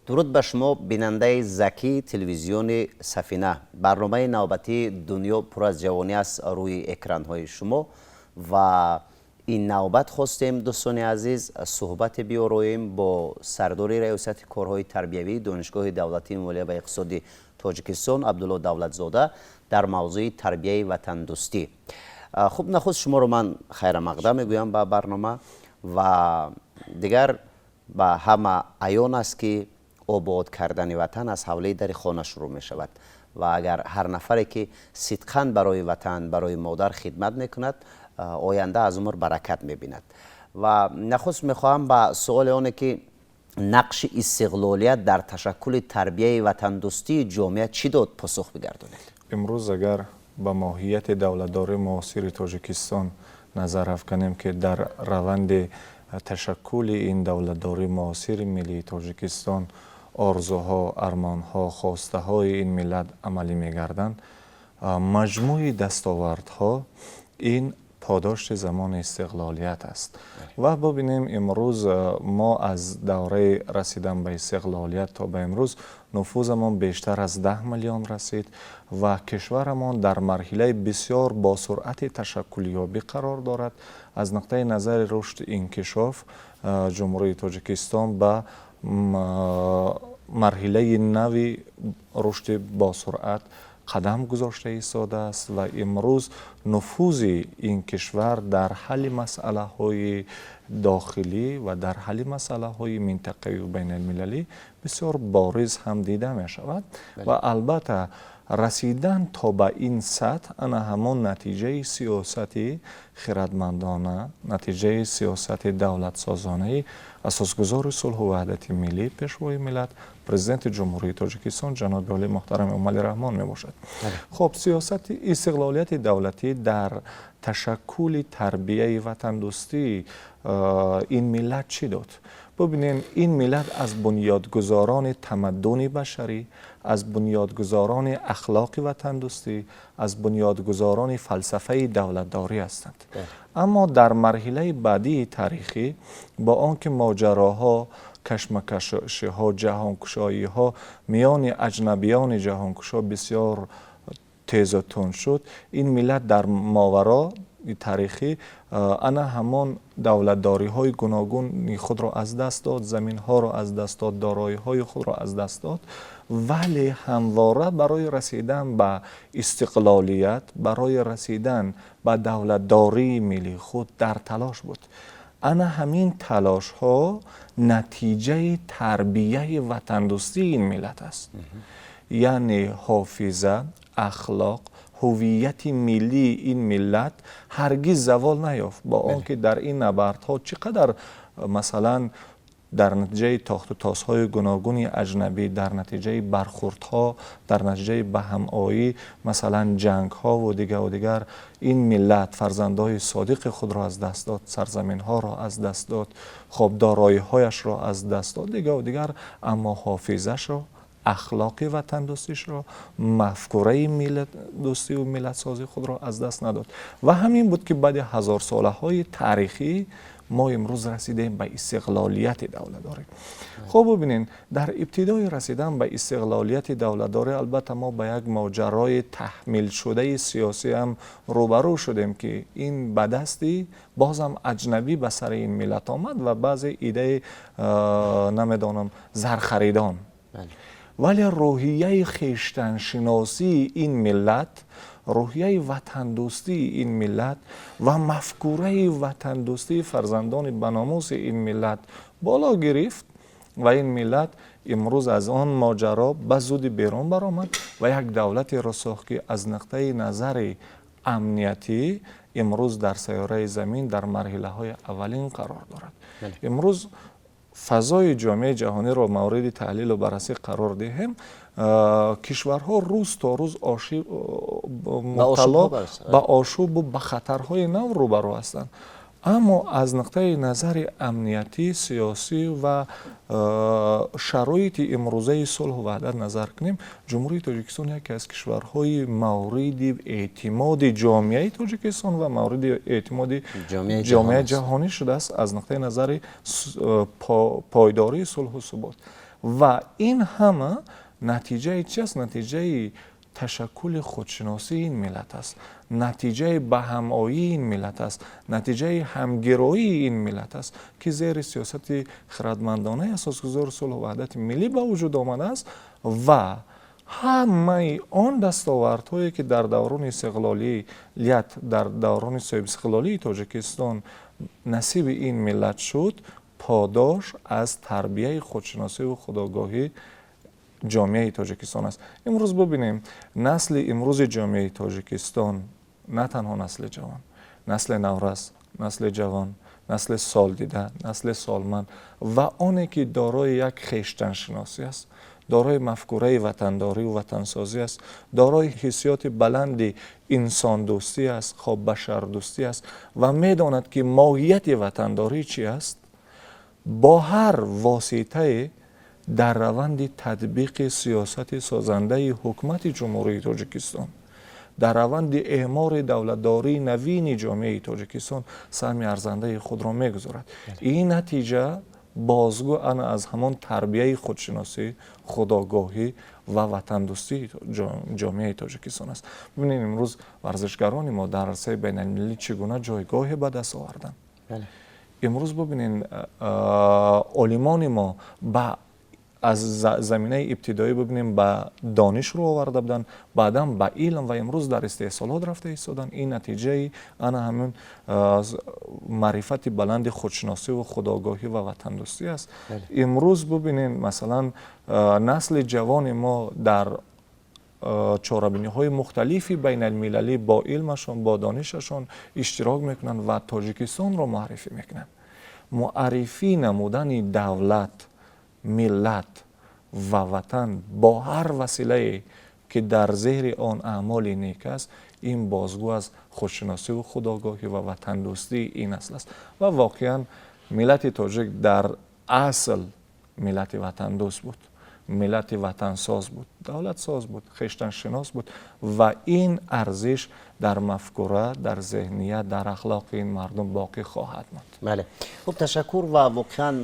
Дуруд ба шумо, бинандаи закии телевизиони Сафина. Барномаи навбатии «Дунё пур аз ҷавонӣ» аст рӯи экранҳои шумо ва ин навбат хостем, дӯстони азиз, суҳбате биёроем бо сардори Раёсати корҳои тарбиявии Донишгоҳи давлатии молия ва иқтисоди Тоҷикистон Абдулло Давлатзода дар мавзӯи тарбияи ватандӯстӣ. Хуб, нахуст шуморо ман хайрамақдам мегӯям ба барнома. Ва дигар ба ҳама аён аст, ки обод кардани ватан аз ҳавлии дари хона шурӯъ мешавад ва агар ҳар нафаре ки сидқан барои ватан, барои модар хидмат мекунад, оянда аз умр баракат мебинад. Ва нахуст мехоҳам ба суоли оне ки нақши истиқлолият дар ташаккули тарбияи ватандӯстии ҷомеа чӣ дод, посух бигардонед. Имрӯз агар ба моҳияти давлатдории муосири Тоҷикистон назар афканем, ки дар раванди ташаккули ин давлатдории муосири миллии Тоҷикистон орзуҳо, армонҳо, хостаҳои ин миллат амалӣ мегарданд, маҷмӯи дастовардҳо ин подошти замони истиқлолият аст. Ва бибинем, имрӯз мо аз давраи расидан ба истиқлолият то ба имрӯз нуфузамон бештар аз 10 миллион расид ва кишварамон дар марҳилаи бисёр босуръати ташаккулёбӣ қарор дорад. Аз нуқтаи назари рушди инкишоф Ҷумҳурии Тоҷикистон ба марҳилаи нави рушди босуръат қадам гузошта истодааст ва имрӯз нуфузи ин кишвар дар ҳалли масъалаҳои дохилӣ ва дар ҳалли масъалаҳои минтақавию байналмилалӣ бисёр бориз ҳам дида мешавад. Ва албатта, расидан то ба ин сатҳ ана ҳамон натиҷаи сиёсати хирадмандона, натиҷаи сиёсати давлатсозонаи асосгузори сулҳу ваҳдати миллӣ, Пешвои миллат, Президенти Ҷумҳурии Тоҷикистон ҷаноби олӣ муҳтарам Эмомалӣ Раҳмон мебошад. Хуб, сиёсати истиқлолияти давлатӣ дар ташаккули тарбияи ватандӯстӣ ин миллат чӣ дод? Бубинем, ин миллат аз бунёдгузорони тамаддуни башарӣ, аз бунёдгузорони ахлоқи ватандӯстӣ, аз бунёдгузорони фалсафаи давлатдорӣ ҳастанд. Аммо дар марҳилаи баъдии таърихӣ, бо он ки моҷароҳо, кашмакашиҳо, ҷаҳонкушоиҳо миёни аҷнабиёни ҷаҳонкушо бисёр тезу тунд шуд, ин миллат дар моваро таърихӣ ана ҳамон давлатдориҳои гуногуни худро аз даст дод, заминҳоро аз даст дод, дороиҳои худро аз даст дод, вале ҳамвора барои расидан ба истиқлолият, барои расидан ба давлатдории миллии худ дар талош буд. Ана ҳамин талошҳо натиҷаи тарбияи ватандӯстии ин миллат аст. Яъне ҳофиза, ахлоқ, ҳуввияти миллии ин миллат ҳаргиз завол наёфт. Бо он ки дар ин набардҳо чӣ қадар, масалан, дар натиҷаи тохту тозҳои гуногуни аҷнабӣ, дар натиҷаи бархурдҳо, дар натиҷаи ба ҳамоӣ, масалан, ҷангҳову дигару дигар, ин миллат фарзандои содиқи худро аз даст дод, сарзаминҳоро аз даст дод, хоб, дороиҳояшро аз даст дод, дигару дигар, аммо ҳофизашро, ахлоқи ватандӯстишро, мафкураи миллатдӯстиву миллатсозии худро аз даст надод. Ва ҳамин буд, ки баъди ҳазорсолаҳои таърихӣ мо имрӯз расидем ба истиқлолияти давлатдорӣ. Хуб, бубинед, дар ибтидои расидан ба истиқлолияти давлатдорӣ, албатта, мо ба як моҷарои таҳмилшудаи сиёсӣ ҳам рӯбарӯ шудем, ки ин ба дасти бозам аҷнабӣ ба сари ин миллат омад ва баъзе идеи, намедонам, зархаридон. Вале рӯҳияи хештаншиносии ин миллат, рӯҳияи ватандӯстии ин миллат ва мафкураи ватандӯстии фарзандони баномуси ин миллат боло гирифт ва ин миллат имрӯз аз он моҷаро ба зудӣ берун баромад ва як давлатеро сохт, ки аз нуқтаи назари амниятӣ имрӯз дар сайёраи Замин дар марҳилаҳои аввалин қарор дорад. Имрӯз фазои ҷомеаи ҷаҳониро мавриди таҳлилу баррасӣ қарор диҳем, кишварҳо рӯз то рӯз мубтало ба ошӯбу ба хатарҳои нав рӯбарӯ ҳастанд. Аммо аз нуқтаи назари амниятӣ, сиёсӣ ва шароити имрӯзаи сулҳу ваҳдат назар кунем, Ҷумҳурии Тоҷикистон яке аз кишварҳои мавриди эътимоди ҷомеаи Тоҷикистон ва мавриди эътимоди ҷомеаи ҷаҳонӣ шудааст аз нуқтаи назари пойдории сулҳу субот. Ва ин ҳама натиҷаи чи аст? Натиҷаи ташаккули худшиносии ин миллат аст, натиҷаи баҳамоии ин миллат аст, натиҷаи ҳамгироии ин миллат аст, ки зери сиёсати хирадмандонаи асосгузори сулҳу ваҳдати миллӣ ба вуҷуд омадааст. Ва ҳамаи он дастовардҳое, ки дар даврони истиқлолият, дар даврони соҳибистиқлолии Тоҷикистон насиби ин миллат шуд, подош аз тарбияи худшиносиву худогоҳӣ ҷомеаи Тоҷикистон аст. Имрӯз бубинем, насли имрӯзи ҷомеаи Тоҷикистон, на танҳо насли ҷавон, насли наврас, насли ҷавон, насли солдида, насли солманд ва оне ки дорои як хештаншиносӣ аст, дорои мафкураи ватандорию ватансозӣ аст, дорои ҳиссиёти баланди инсондӯстӣ аст, хоб башардӯстӣ аст ва медонад, ки моҳияти ватандорӣ чи аст, бо ҳар воситае дар раванди татбиқи сиёсати созандаи ҳукумати Ҷумҳурии Тоҷикистон, дар раванди эъмори давлатдории навини ҷомеаи Тоҷикистон саҳми арзандаи худро мегузорад. Ин натиҷа бозгӯ ана аз ҳамон тарбияи худшиносӣ, худогоҳӣ ва ватандӯстии ҷомеаи Тоҷикистон аст. Бибинед, имрӯз варзишгарони мо дар арсаи байналмилалӣ чӣ гуна ҷойгоҳе ба даст оварданд. Имрӯз бубинед, олимони мо ба аз заминаи ибтидоӣ, бибинем, ба дониш рӯ оварда буданд, баъдан ба илм ва имрӯз дар истеҳсолот рафта истоданд. Ин натиҷаи ана ҳамин маърифати баланди худшиносиву худогоҳӣ ва ватандӯстӣ аст. Имрӯз бубинед, масалан, насли ҷавони мо дар чорабиниҳои мухталифи байналмилалӣ бо илмашон, бо донишашон иштирок мекунанд ва Тоҷикистонро муаррифӣ мекунанд. Муаррифӣ намудани давлат, миллат ва ватан бо ҳар василае, ки дар зери он аъмоли нек аст, ин бозгӯ аз худшиносиву худогоҳӣ ва ватандӯстии ин асл аст. Ва воқеан миллати тоҷик дар асл миллати ватандӯст буд, миллати ватансоз буд, давлатсоз буд, хештаншинос буд ва ин арзиш дар мафкура, дар зеҳният, дар ахлоқи ин мардум боқӣ хоҳад монд. Бале, хуб, ташаккур. Ва воқеан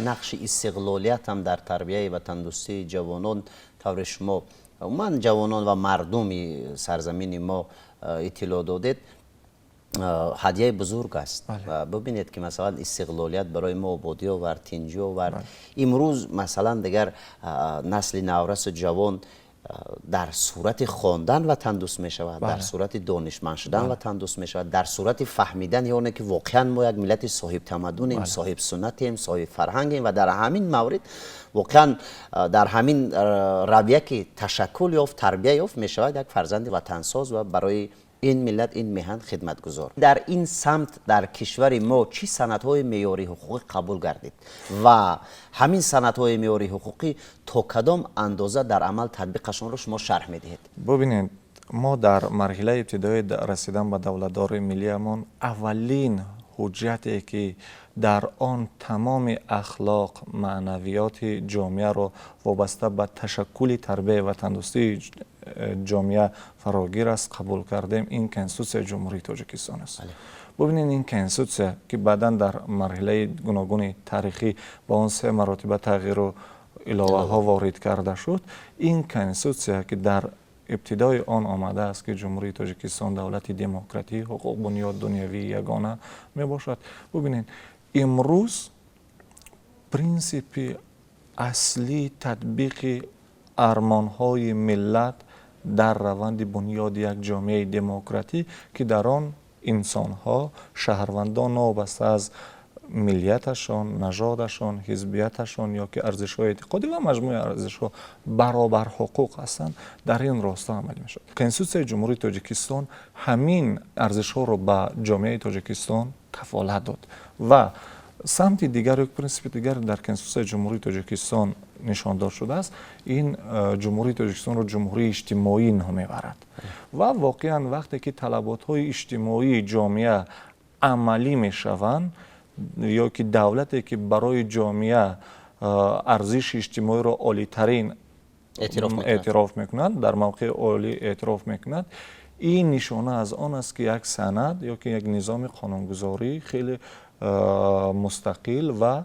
нақши истиқлолият ҳам дар тарбияи ватандӯстии ҷавонон, тавре шумо умуман ҷавонон ва мардуми сарзамини мо иттилоъ додед, ҳадияи бузург аст. Бубинед, ки масалан истиқлолият барои мо ободӣ овард, тинҷӣ овард. Имрӯз масалан дигар насли наврасу ҷавон дар сурати хондан ватандӯст мешавад, дар сурати донишманд шудан ватандӯст мешавад, дар сурати фаҳмидани оне, ки воқеан мо як миллати соҳибтамаддунем, соҳибсуннатем, соҳибфарҳангем. Ва дар ҳамин маврид воқеан дар ҳамин равия, ки ташаккул ёфт, тарбия ёфт, мешавад як фарзанди ватансоз ва барои ин миллат, ин меҳан хидматгузор. Дар ин самт дар кишвари мо чӣ санадҳои меъёрии ҳуқуқӣ қабул гардид ва ҳамин санадҳои меъёрии ҳуқуқӣ то кадом андоза дар амал татбиқашонро шумо шарҳ медиҳед? Бубинед, мо дар марҳилаи ибтидоии расидан ба давлатдории миллиямон аввалин ҳуҷҷате, ки дар он тамоми ахлоқ, маънавиёти ҷомеаро вобаста ба ташаккули тарбияи ватандӯстии ҷомеа фарогир аст, қабул кардем, ин Конститутсияи Ҷумҳурии Тоҷикистон аст. Бубинед, ин Конститутсия, ки баъдан дар марҳилаи гуногуни таърихӣ ба он се маротиба тағйиру иловаҳо ворид карда шуд, ин Конститутсия, ки дар ибтидои он омадааст, ки Ҷумҳурии Тоҷикистон давлати демократӣ, ҳуқуқбунёд, дунявии ягона мебошад. Бубинед, имрӯз принсипи аслии татбиқи армонҳои миллат дар раванди бунёди як ҷомеаи демократӣ, ки дар он инсонҳо, шаҳрвандон, новобаста аз миллияташон, нажодашон, ҳизбияташон ё ки арзишҳои эътиқодӣ ва маҷмӯи арзишҳо, баробарҳуқуқ ҳастанд, дар ин росто амалӣ мешавад. Конститутсияи Ҷумҳурии Тоҷикистон ҳамин арзишҳоро ба ҷомеаи Тоҷикистон кафолат дод. Ва самти дигар ё принсипи дигар дар Конститутсияи Ҷумҳурии Тоҷикистон нишондод шудааст, ин Ҷумҳурии Тоҷикистонро ҷумҳурии иҷтимоӣ ном мебарад. Ва воқеан вақте ки талаботҳои иҷтимоии ҷомеа амалӣ мешаванд ё ки давлате, ки барои ҷомеа арзиши иҷтимоиро олитарин эътироф мекунад, дар мавқеи олӣ эътироф мекунад, ин нишона аз он аст, ки як санад ё ки як низоми қонунгузорӣ хеле мустақил ва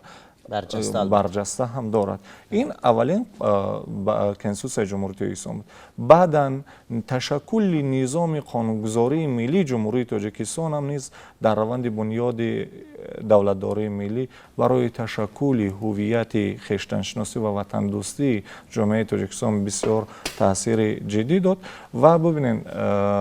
Барҷаста ҳам дорад. Ин аввалин Конститутсияи Ҷумҳурии Тоҷикистон буд. Баъдан ташаккули низоми қонунгузории миллии Ҷумҳурии Тоҷикистон ҳам низ дар раванди бунёди давлатдории миллӣ барои ташаккули ҳуввияти хештаншиносӣ ва ватандӯстии ҷомеаи Тоҷикистон бисёр таъсири ҷиддӣ дод. Ва бубинед,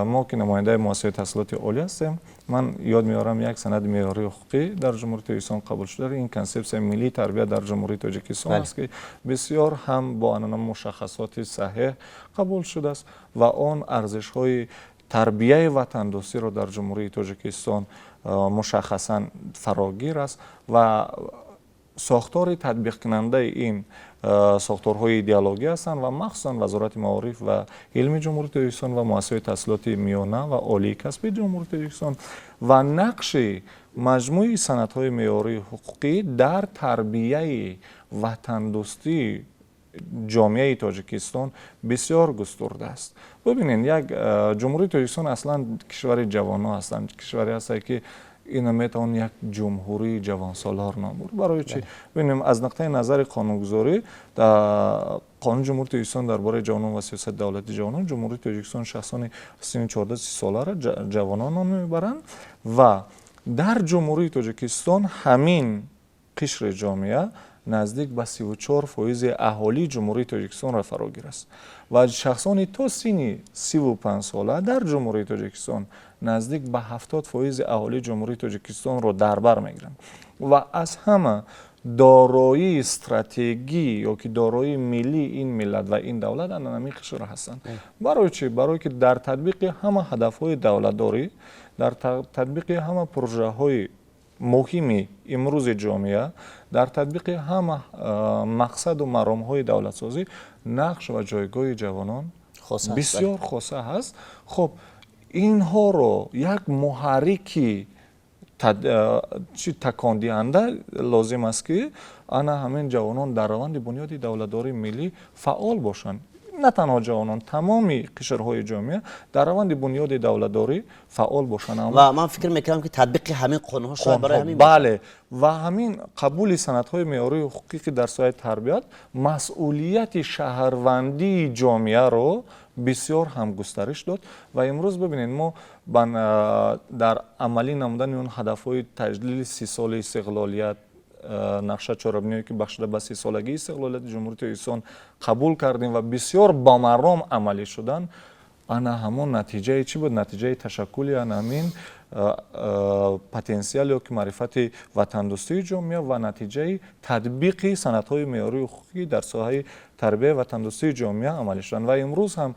мо ки намояндаи муассисаи таҳсилоти олӣ ҳастем, ман ёд меорам як санади меъёрии ҳуқуқӣ дар Ҷумҳурии Тоҷикистон қабул шуда, ин Консепсияи миллии тарбия дар Ҷумҳурии Тоҷикистон аст, ки бисёр ҳам бо анана мушаххасоти саҳеҳ қабул шудааст ва он арзишҳои тарбияи ватандӯстиро дар Ҷумҳурии Тоҷикистон мушаххасан фарогир аст ва сохтори татбиқкунандаи ин сохторҳои идеологӣ ҳастанд ва махсусан Вазорати маориф ва илми Ҷумҳурии Тоҷикистон ва муассисаҳои таҳсилоти миёна ва олии касбии Ҷумҳурии Тоҷикистон ва нақши маҷмӯи санадҳои меъёрии ҳуқуқӣ дар тарбияи ватандӯстии ҷомеаи Тоҷикистон бисёр густурда аст. Бубинед, як Ҷумҳурии Тоҷикистон аслан кишвари ҷавонҳо ҳастанд, кишваре ҳастад, ки ина метавон як ҷумҳурии ҷавонсолор ном бурд. Барои чӣ? Бибинем, аз нуқтаи назари қонунгузорӣ, Қонуни Ҷумҳурии Тоҷикистон дар бораи ҷавонон ва сиёсати давлатии ҷавонон, Ҷумҳурии Тоҷикистон шахсони синни 14-30 соларо ҷавонон ном мебаранд ва дар Ҷумҳурии Тоҷикистон ҳамин қишри ҷомеа наздик ба 34% аҳолии Ҷумҳурии Тоҷикистонро фарогир аст ва шахсони то синни 35 сола дар Ҷумҳурии Тоҷикистон наздик ба 70% аҳолии Ҷумҳурии Тоҷикистонро дар бар мегиранд. Ва аз ҳама дороии стратегӣ ё ки дороии миллии ин миллат ва ин давлат ана ҳамин қишр ҳастанд. Барои чӣ? Барое ки дар татбиқи ҳама ҳадафҳои давлатдорӣ, дар татбиқи ҳама прожаҳои муҳими имрӯзи ҷомеа, дар татбиқи ҳама мақсаду маромҳои давлатсозӣ нақш ва ҷойгоҳи ҷавонон бисёр хоса ҳаст. Хуб, инҳоро як муҳаррики чи такондиҳанда лозим аст, ки ана ҳамин ҷавонон дар раванди бунёди давлатдории миллӣ фаъол бошанд. На танҳо ҷавонон, тамоми қишрҳои ҷомеа дар раванди бунёди давлатдорӣ фаъол бошанд. Ва ман фикр мекунам, ки татбиқи ҳамин қонунҳо шояд барои ҳамин. Бале, ва ҳамин қабули санадҳои меъёрии ҳуқуқӣ дар соҳаи тарбият масъулияти шаҳрвандии ҷомеаро бисёр ҳам густариш дод. Ва имрӯз бибинед, мо дар амалӣ намудани он ҳадафҳои таҷлили 30 соли истиқлолият, нақша чорабиниҳое, ки бахшида ба 30-солагии истиқлолияти Ҷумҳурии Тоҷикистон қабул кардем ва бисёр бомаром амалӣ шуданд, ана ҳамон натиҷаи чӣ буд? Натиҷаи ташаккули ана ҳамин потенсиал ё ки маърифати ватандӯстии ҷомеа ва натиҷаи татбиқи санадҳои меъёрии ҳуқуқӣ дар соҳаи тарбияи ватандӯстии ҷомеа амалӣ шуданд. Ва имрӯз ҳам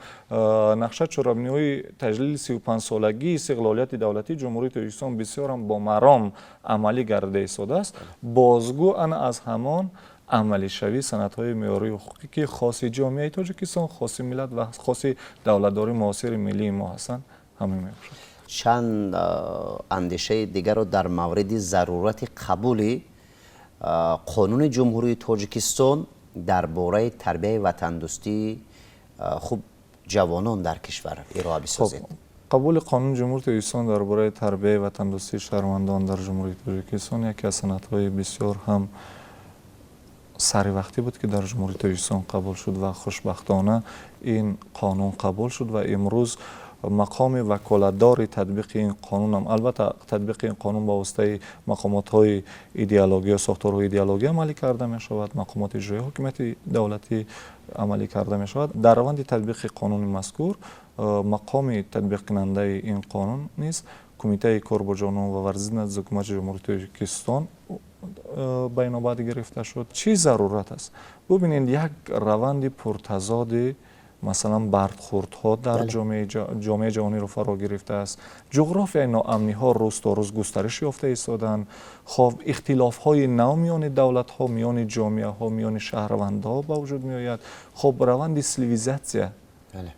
нақша чорабиниҳои таҷлили 35-солагии истиқлолияти давлатии Ҷумҳурии Тоҷикистон бисёр ҳам бомаром амалӣ гардида истодааст. Бозгӯ ана аз ҳамон амалишавии санадҳои меъёрии ҳуқуқӣ, ки хоси ҷомеаи Тоҷикистон, хоси миллат ва хоси давлатдории муосири миллии мо ҳастанд, ҳамин мебошад. Чанд андешаи дигарро дар мавриди зарурати қабули Қонуни Ҷумҳурии Тоҷикистон дар бораи тарбияи ватандӯстии хуб ҷавонон дар кишвар ироа бисозед. Қабули Қонуни Ҷумҳурии Тоҷикистон дар бораи тарбияи ватандӯстии шаҳрвандон дар Ҷумҳурии Тоҷикистон яке аз санадҳои бисёр ҳам саривақтӣ буд, ки дар Ҷумҳурии Тоҷикистон қабул шуд. Ва хушбахтона ин қонун қабул шуд ва имрӯз мақоми ваколатдори татбиқи ин қонунам, албатта, татбиқи ин қонун ба воситаи мақомотҳои идеологӣ ё сохторҳои идеологӣ амалӣ карда мешавад, мақомоти иҷроии ҳокимияти давлатӣ амалӣ карда мешавад. Дар раванди татбиқи қонуни мазкур мақоми татбиқкунандаи ин қонун низ Кумитаи кор бо ҷавонон ва варзиш назди Ҳукумати Ҷумҳурии Тоҷикистон ба инобат гирифта шуд. Чӣ зарурат аст? Бубинед, як раванди пуртазоди, масалан, бархӯрдҳо дар ҷомеаи ҷаҳониро фаро гирифтааст, ҷуғрофияи ноамниҳо рӯз то рӯз густариш ёфта истодаанд. Хоб, ихтилофҳои нав миёни давлатҳо, миёни ҷомеаҳо, миёни шаҳрвандҳо ба вуҷуд меояд. Хоб, раванди сивилизатсия,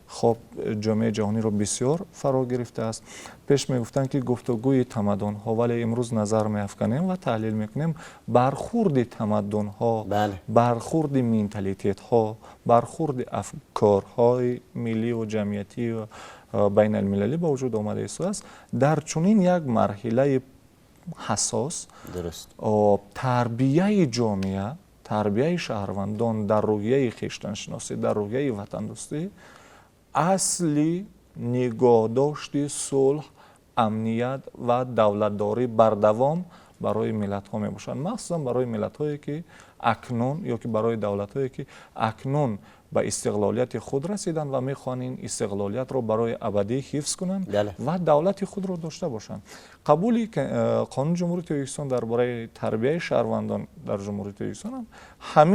хоб, ҷомеаи ҷаҳониро бисёр фаро гирифтааст. Пеш мегуфтанд, ки гуфтугӯи тамаддунҳо, вале имрӯз назар меафканем ва таҳлил мекунем, бархӯрди тамаддунҳо, бархӯрди менталитетҳо, бархӯрди афкорҳои миллию ҷамъиятию байналмилалӣ ба вуҷуд омада истодааст. Дар чунин як марҳилаи Ҳассос тарбияи ҷомеа, тарбияи шаҳрвандон дар рӯҳияи хештаншиносӣ, дар рӯҳияи ватандӯстӣ асли нигоҳдошти сулҳ, амният ва давлатдорӣ бардавом барои миллатҳо мебошанд, махсусан барои миллатҳое, ки акнун, ё ки барои давлатҳое, ки акнун ба истиқлолияти худ расиданд ва мехоҳанд ин истиқлолиятро барои абадӣ ҳифз кунанд ва давлати худро дошта бошанд. Қабули Қонуни Ҷумҳурии Тоҷикистон дар бораи тарбияи шаҳрвандон дар Ҷумҳурии Тоҷикистон ҳам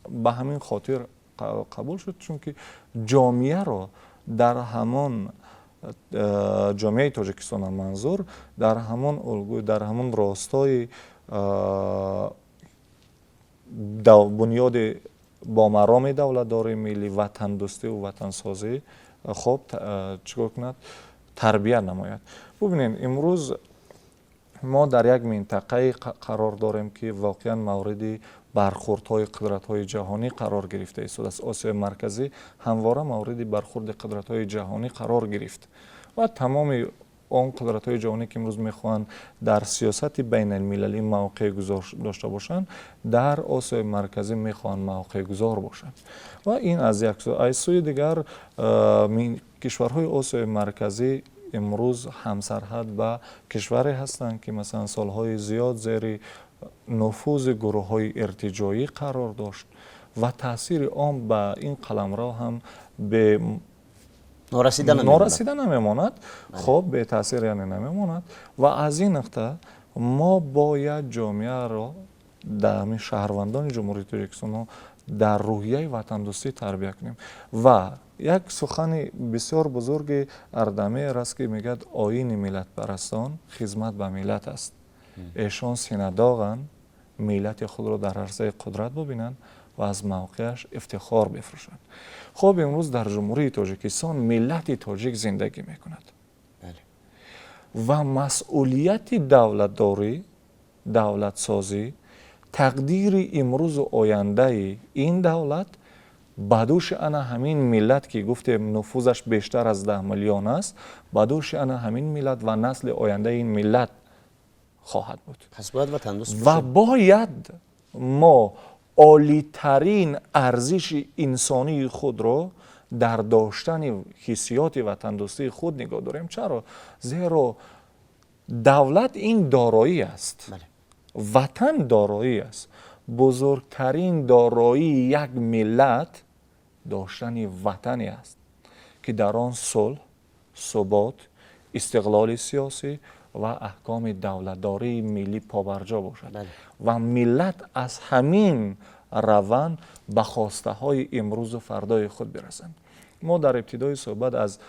ба ҳамин хотир қабул шуд, чунки ҷомеаро дар ҳамон, ҷомеаи Тоҷикистона манзур, дар ҳамон улгӯй, дар ҳамон ростои бунёди бомароми давлатдории миллӣ, ватандӯстиву ватансозӣ, хоб, чӣ кор кунад, тарбия намояд. Бубинед, имрӯз мо дар як минтақае қарор дорем, ки воқеан мавриди бархурдҳои қудратҳои ҷаҳонӣ қарор гирифта истодааст. Осиёи Марказӣ ҳамвора мавриди бархурди қудратҳои ҷаҳонӣ қарор гирифт ва тамоми он қудратҳои ҷаҳонӣ, ки имрӯз мехоҳанд дар сиёсати байналмилалӣ мавқеъгузор дошта бошанд, дар Осиёи Марказӣ мехоҳанд мавқеъгузор бошанд. Ва ин аз як сӯ. Аз сӯи дигар, кишварҳои Осиёи Марказӣ имрӯз ҳамсарҳад ба кишваре ҳастанд, ки масалан солҳои зиёд зери нуфузи гурӯҳҳои иртиҷоӣ қарор дошт ва таъсири он ба ин қаламрав ҳам норасида намемонад, хоб, бетаъсир яъне намемонад. Ва аз ин нуқта мо бояд ҷомеаро, дар ҳамин шаҳрвандони Ҷумҳурии Тоҷикистонро дар рӯҳияи ватандӯстӣ тарбия кунем. Ва як сухани бисёр бузурги Ардамер аст, ки мегӯяд: «Оини миллатпарастон хизмат ба миллат аст. Эшон синадоғанд миллати худро дар арсаи қудрат бубинанд ва аз мавқеаш ифтихор бифурӯшанд». Хуб, имрӯз дар Ҷумҳурии Тоҷикистон миллати тоҷик зиндагӣ мекунад ва масъулияти давлатдорӣ, давлатсозӣ, тақдири имрӯзу ояндаи ин давлат ба дӯши ана ҳамин миллат, ки гуфтем, нуфузаш бештар аз 10 миллион аст, ба дӯши ана ҳамин миллат ва насли ояндаи ин миллат хоҳад буд. Ва бояд мо олитарин арзиши инсонии худро дар доштани ҳиссиёти ватандӯстии худ нигоҳ дорем. Чаро? Зеро давлат ин дороӣ аст, ватан дороӣ аст. Бузургтарин дороии як миллат доштани ватане аст, ки дар он сулҳ, субот, истиқлоли сиёсӣ ва аҳкоми давлатдории миллӣ побарҷо бошад ва миллат аз ҳамин раванд ба хостаҳои имрӯзу фардои худ бирасанд. Мо дар ибтидои суҳбат аз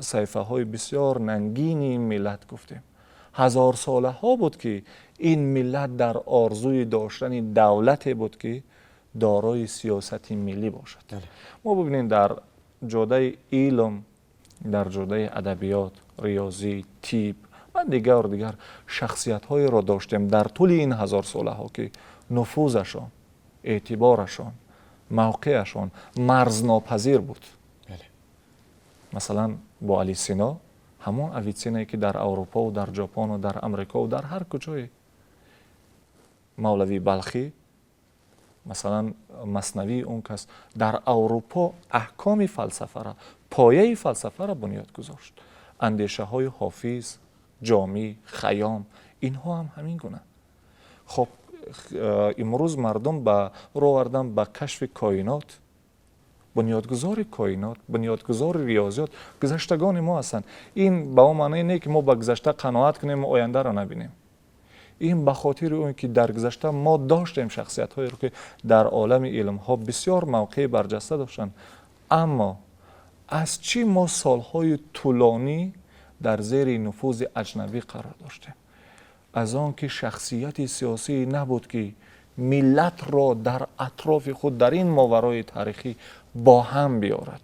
саҳифаҳои бисёр нангини ин миллат гуфтем. Ҳазорсолаҳо буд, ки ин миллат дар орзуи доштани давлате буд, ки дорои сиёсати миллӣ бошад. Мо бибинем, дар ҷодаи илм, дар ҷодаи адабиёт, риёзӣ, тиб ва дигару дигар шахсиятҳоеро доштем дар тӯли ин ҳазорсолаҳо, ки нуфузашон, эътиборашон, мавқеашон марзнопазир буд. Масалан, Бу Алӣ Сино, ҳамон Авитсинае, ки дар Аврупову дар Ҷопону дар Амрикову дар ҳар куҷое, Мавлавии Балхӣ, масалан, Маснавии он кас дар Аврупо аҳкоми фалсафара, пояи фалсафара бунёд гузошт. Андешаҳои Ҳофиз, Ҷомӣ, Хайём, инҳо ҳам ҳамин гуна. Хоб, имрӯз мардум ба рӯ овардан ба кашфи коинот. Бунёдгузори коинот, бунёдгузори риёзиёт гузаштагони мо ҳастанд. Ин ба он маъное не, ки мо ба гузашта қаноат кунем ва ояндаро набинем. Ин ба хотири он ки дар гузашта мо доштем шахсиятҳоеро, ки дар олами илмҳо бисёр мавқеи барҷаста доштанд. Аммо аз чӣ мо солҳои тӯлонӣ дар зери нуфузи аҷнабӣ қарор доштем? Аз он ки шахсияти сиёсие набуд, ки миллатро дар атрофи худ дар ин моварои таърихӣ бо ҳам биёрад,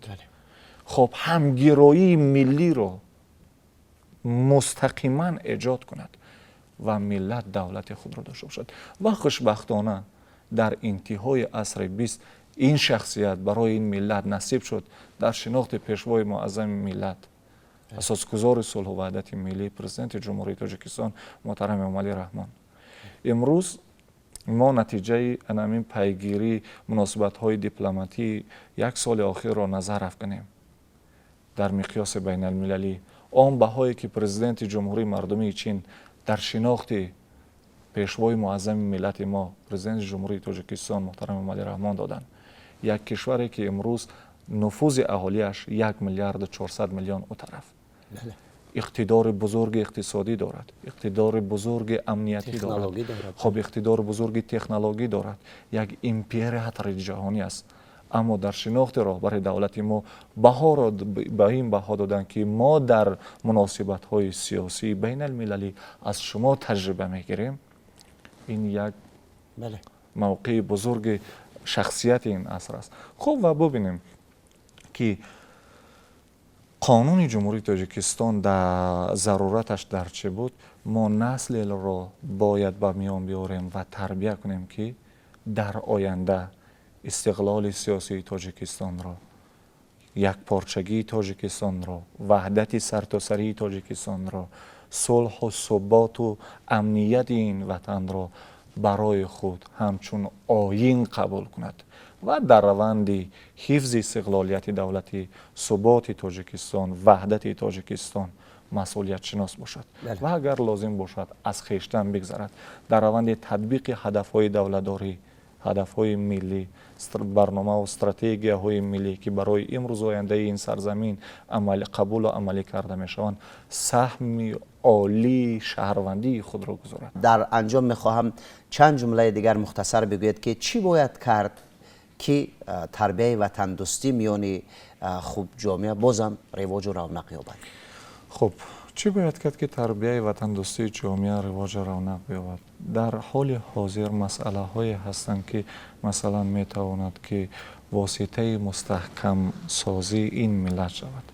хоб, ҳамгироии миллиро мустақиман эҷод кунад ва миллат давлати худро дошта бошад. Ва хушбахтона дар интиҳои асри 20 ин шахсият барои ин миллат насиб шуд дар шинохти Пешвои муаззами миллат. Асосгузори сулҳу ваҳдати миллӣ, Президенти Ҷумҳурии Тоҷикистон муҳтарам Эмомалӣ Раҳмон. Имрӯз мо натиҷаи анамин пайгирии муносибатҳои дипломатии як соли охирро назар афканем. Дар миқёси байналмилалӣ он баҳое, ки Президенти Ҷумҳурии Мардумии Чин дар шинохти Пешвои муаззами миллати мо, Президенти Ҷумҳурии Тоҷикистон муҳтарам Эмомалӣ Раҳмон доданд, як кишваре, ки имрӯз нуфузи аҳолиаш 1 миллиарду 400 миллион, ӯ тараф иқтидори бузурги иқтисодӣ дорад, иқтидори бузурги амниятӣ дорад, хоб, иқтидори бузурги технологӣ дорад, як императори ҷаҳонӣ аст, аммо дар шинохти роҳбари давлати мо баҳоро ба ин баҳо доданд, ки мо дар муносибатҳои сиёсии байналмилалӣ аз шумо таҷриба мегирем. Ин як мавқеи бузурги шахсияти ин аср аст. Хуб, ва бубинем, ки Қонуни Ҷумҳурии Тоҷикистон дар зарураташ дар чӣ буд. Мо наслеро бояд ба миён биёрем ва тарбия кунем, ки дар оянда истиқлоли сиёсии Тоҷикистонро, якпорчагии Тоҷикистонро, ваҳдати сартосарии Тоҷикистонро, сулҳу суботу амнияти ин ватанро барои худ ҳамчун оин қабул кунад ва дар раванди ҳифзи истиқлолияти давлатӣ, суботи Тоҷикистон, ваҳдати Тоҷикистон масъулиятшинос бошад ва агар лозим бошад, аз хештан бигзарад, дар раванди татбиқи ҳадафҳои давлатдорӣ, ҳадафҳои миллӣ, барномаву стратегияҳои миллӣ, ки барои имрӯзу ояндаи ин сарзамин қабулу амалӣ карда мешаванд, саҳми олии шаҳрвандии худро гузорад. Дар анҷом мехоҳам чанд ҷумлаи дигар мухтасар бигӯед, ки чӣ бояд кард, ки тарбияи ватандӯстӣ миёни хуб ҷомеа бозам ривоҷу равнақ ёбад. Хуб, чӣ бояд кард, ки тарбияи ватандӯстии ҷомеа ривоҷу равнақ ёбад? Дар ҳоли ҳозир масъалаҳое ҳастанд, ки масалан метавонад, ки воситаи мустаҳкамсозии ин миллат шавад.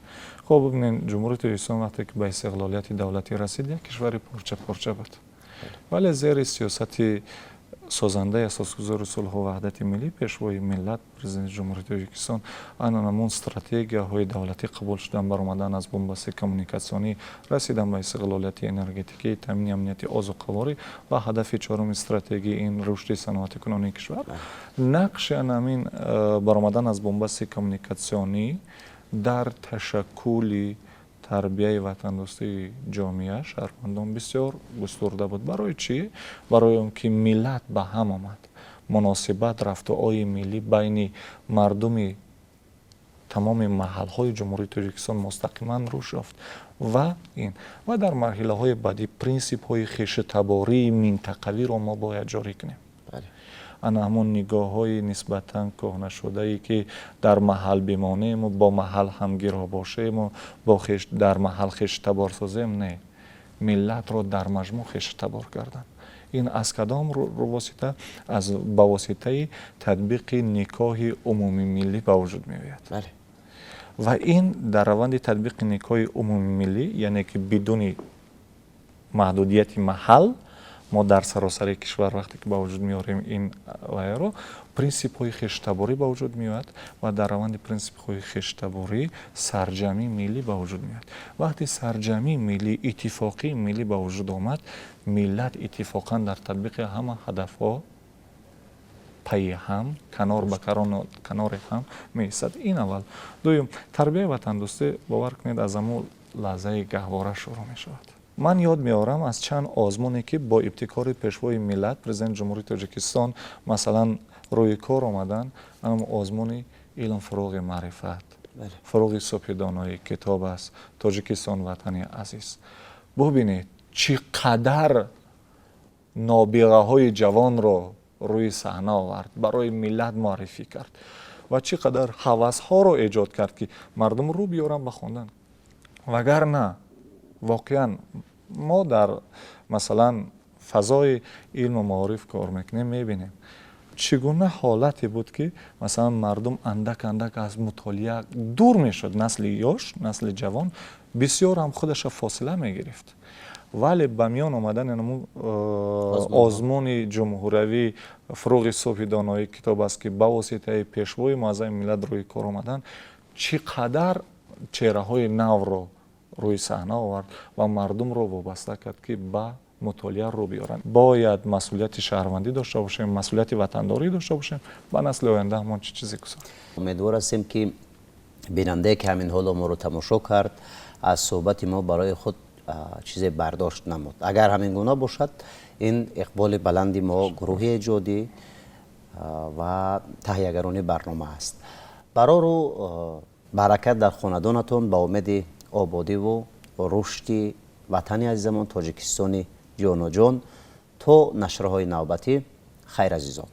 Хуб, бибинед, Ҷумҳурии Тоҷикистон вақте ки ба истиқлолияти давлатӣ расид, як кишвари порча порча буд, вале зери сиёсати созандаи Асосгузори сулҳу ваҳдати миллӣ, Пешвои миллат, Президенти Ҷумҳурии Тоҷикистон ана ҳамон стратегияҳои давлатӣ қабул шудан: баромадан аз бунбасти коммуникатсионӣ, расидан ба истиқлолияти энергетикӣ, таъмини амнияти озуқаворӣ ва ҳадафи чоруми стратегии ин рушди саноатикунонии кишвар. Нақши ана ҳамин баромадан аз бунбасти коммуникатсионӣ дар ташаккули тарбияи ватандӯстии ҷомеа, шаҳрвандон бисёр густурда буд. Барои чӣ? Барои он ки миллат ба ҳам омад, муносибат, рафтуои миллӣ байни мардуми тамоми маҳалҳои Ҷумҳурии Тоҷикистон мустақиман рушд ёфт ва ин ва дар марҳилаҳои баъдӣ принсипҳои хешутабории минтақавиро мо бояд ҷорӣ кунем. Ана ҳамон нигоҳҳои нисбатан кӯҳнашудае, ки дар маҳал бимонему бо маҳал ҳамгироҳ бошему бо дар маҳал хешутабор созем, не, миллатро дар маҷмӯъ хешутабор кардан. Ин аз кадом восита? Аз ба воситаи татбиқи никоҳи умумимиллӣ ба вуҷуд меояд. Ва ин дар раванди татбиқи никоҳи умумимиллӣ, яъне ки бидуни маҳдудияти маҳал, мо дар саросари кишвар вақте ки ба вуҷуд меорем ин вайро, принсипҳои хештаборӣ ба вуҷуд меояд ва дар раванди принсипҳои хештаборӣ сарҷамъии миллӣ ба вуҷуд меояд. Вақте сарҷамъии миллӣ, иттифоқии миллӣ ба вуҷуд омад, миллат иттифоқан дар татбиқи ҳама ҳадафҳо пайи ҳам, канор ба канори ҳам меистад. Ин аввал. Дуюм, тарбияи ватандӯстӣ, бовар кунед, аз ҳамун лаҳзаи гаҳвора шурӯъ мешавад. Ман ёд меорам аз чанд озмуне, ки бо ибтикори Пешвои миллат, Президенти Ҷумҳурии Тоҷикистон, масалан, рӯи кор омаданд, озмуни «Илм фурӯғи маърифат, фурӯғи субҳи доноӣ, китоб аст», «Тоҷикистон ватани азиз». Бубинед, чӣ қадар нобиғаҳои ҷавонро рӯи саҳна овард, барои миллат муаррифӣ кард ва чӣ қадар ҳавасҳоро эҷод кард, ки мардум рӯ биёранд ба хондан. Вагарна воқеан мо дар, масалан, фазои илму маориф кор мекунем, мебинем, чӣ гуна ҳолате буд, ки масалан мардум андак андак аз мутолиа дур мешуд, насли ёш, насли ҷавон бисёр ҳам худаша фосила мегирифт. Вале ба миён омадани ҳамун озмуни ҷумҳуриявӣ «Фурӯғи субҳи доноӣ, китоб аст», ки ба воситаи Пешвои муаззами миллат рӯи кор омаданд, чӣ қадар чеҳраҳои навро Рӯи саҳна овард ва мардумро вобаста кард, ки ба мутолиа рӯ биёранд. Бояд масъулияти шаҳрвандӣ дошта бошем, масъулияти ватандорӣ дошта бошем, ба насли оянда ҳамон чӣ чизе гузорем. Умедвор ҳастем, ки бинандае, ки ҳамин ҳоло моро тамошо кард, аз суҳбати мо барои худ чизе бардошт намуд. Агар ҳамин гуна бошад, ин иқболи баланди мо, гурӯҳи эҷодӣ ва таҳиягарони барнома аст. Барору баракат дар хонадонатон, ба умеди ободиву рушди ватани азизамон, Тоҷикистони ҷонуҷон. То нашрҳои навбатӣ, хайр, азизон.